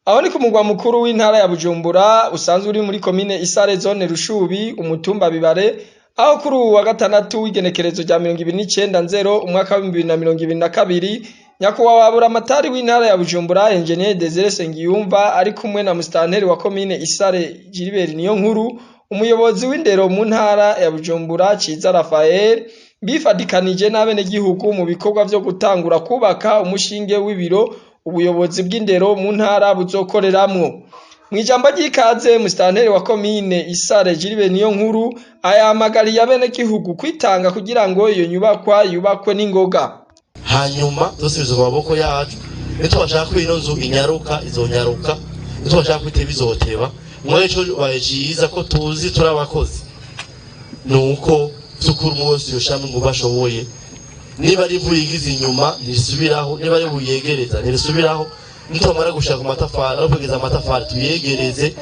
Aho ni ku mugwa mukuru w'intara ya Bujumbura usanzwe uri muri komine Isare, zone Rushubi, umutumba Bibare, aho kuri uwu wa gatandatu w'igenekerezo rya 29 nzero umwaka wa 2022, nyakubahwa Buramatari w'intara ya Bujumbura, Engineer Desire Sengiyumva, ari kumwe na musitanteri wa komine Isare, Gilbert Niyonkuru, umuyobozi w'indero mu ntara ya Bujumbura, Ciza Raphael, bifadikanije n'abenegihugu mu bikorwa vyo gutangura kubaka umushinge w'ibiro ubuyobozi bw'indero mu ntara buzokoreramwo. Mw'ijambo ry'ikaze, musitanteri wa komine Isare, Gilbert Niyonkuru, ayahamagariye abenegihugu kwitanga kugira ngo iyo nyubakwa yubakwe n'ingoga. Hanyuma dusubiza mu maboko yacu. Nitwashaka ko ino nzu inyaruka, izonyaruka. Nitwashaka ko iteba, izoteba. Mweco baye ciza ko tuzi turi abakozi, nuko vy'ukuri umwe wese yoshiramo inguvu ashoboye. Niba ari ivu yigize inyuma, ntirisubiraho. Niba ari ibuye yegereza, ntirisubiraho. Nitumara gushaka ku matafari, ari kugeza amatafari tuyegereze.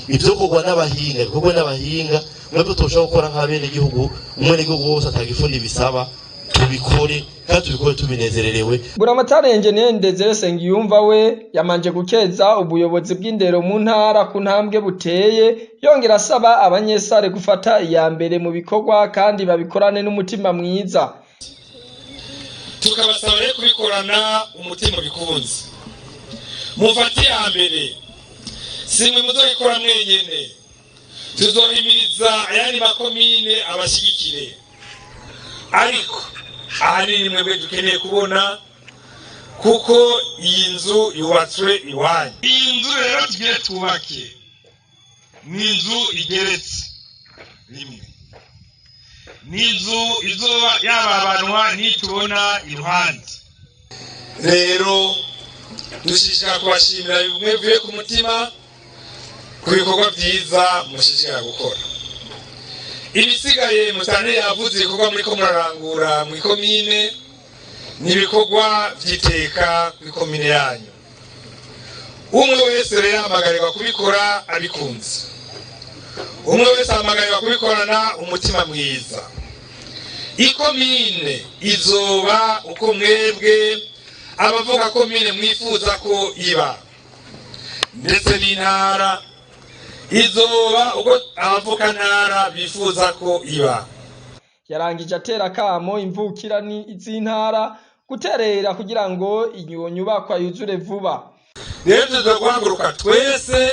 Ivyo kugwa n'abahinga bikorwe n'abahinga. Mwebwe tushobora gukora nk'abenegihugu, umwenegihugu wose atagifundi bisaba, tubikore kandi tubikore tubinezererewe. Buramatari Engineer Desire Sengiyumva we yamanje gukeza ubuyobozi bw'indero mu ntara ku ntambwe buteye, yongera asaba abanyesare gufata iya mbere mu bikorwa kandi babikorane n'umutima mwiza. Tukabasaba rero kubikorana umutima bikunze, mufate iya mbere. Simwe muzobikora mwenyene, tuzohimiriza ayandi makomine abashyigikire, ariko ahanini mwebwe dukeneye kubona, kuko iyi nzu yubatswe iwanyu. Iyi nzu rero tugiye twubake ni inzu igeretse rimwe, ni inzu izoba yababanwa nitubona iruhande. Rero dushishikara kubashimira bimwe bivuye ku mutima ku bikorwa byiza mushishikara gukora. Ibisigaye, musitanteri yavuze ibikorwa muriko murarangura mu ikomine, ni ibikorwa vy'iteka ku ikomine yanyu. Umwe wese rero ahamagarirwa kubikora abikunze, umwe wese ahamagarirwa kubikorana umutima mwiza. Ikomine izoba uko mwebwe abavuga komine mwifuza ko iba, ndetse n'intara izoba uko abavuka ntara bifuza ko iba. Yarangije atera akamo imvukira z'intara guterera kugira ngo iyo nyubakwa yuzure vuba. Rero tuza guhaguruka twese,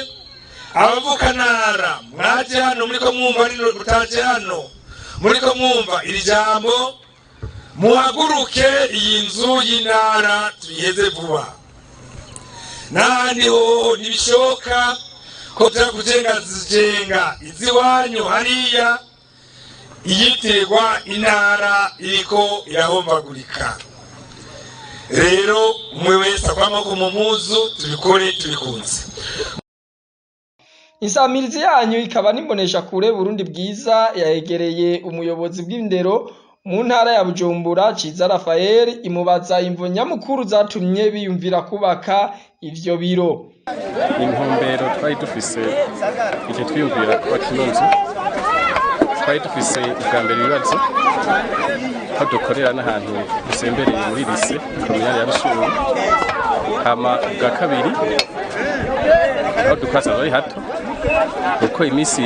abavuka ntara mwaje hano muriko mwumva rino, mutaje hano muriko mwumva iri jambo, muhaguruke iyi nzu y'intara tuyiheze vuba. N'ahandi hoho ntibishoboka ko tuja kujengajenga iziwanyu hariya, iyitirwa intara iriko irahombagurika. Rero umwe wese akwa amaboko mu mpuzu, tubikore tubikunze. Insamirizi yanyu ikaba n'imbonesha kure Burundi Bwiza yayegereye umuyobozi bw'indero mu ntara ya Bujumbura, Ciza Raphael, imubaza imvo nyamukuru zatumye biyumvira kubaka ivyo biro. Intumbero twari dufise igihe twiyumvira kubaka ino nzu, twari dufise ubwa mbere ibibazo ko dukorera n'ahantu dusembereye muri lycée communale ya Rushubi. Hama ubwa kabiri, aho dukora hasanzwe ari hato. Uko iminsi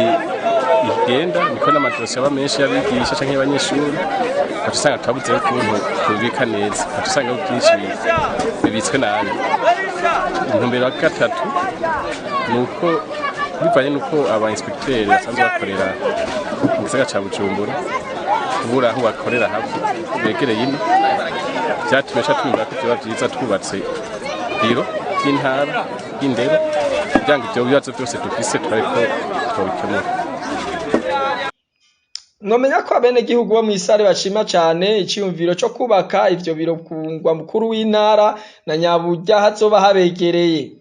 igenda niko n'amadosiye aba menshi y'abigisha canke y'abanyeshuri, ugaca usanga twabuze ukuntu tubibika neza, ugaca usanga byinshi bibitswe nabi. Intumbero ya gatatu ni uko bivanye n'uko aba inspecteur basanzwe bakorera mu gisagara ca Bujumbura, kubura aho bakorera hafi begereye ino, vyatumye ca twumva ko vyoba vyiza twubatse biro y'intara y'indero, kugira ngo ivyo bibazo vyose dufise turabe ko twobikemura. Mwomenya ko abenegihugu bo mw'Isare bashima cane iciyumviro co kubaka ivyo biro ku mugwa mukuru w'intara, na nyaburya hazoba habegereye.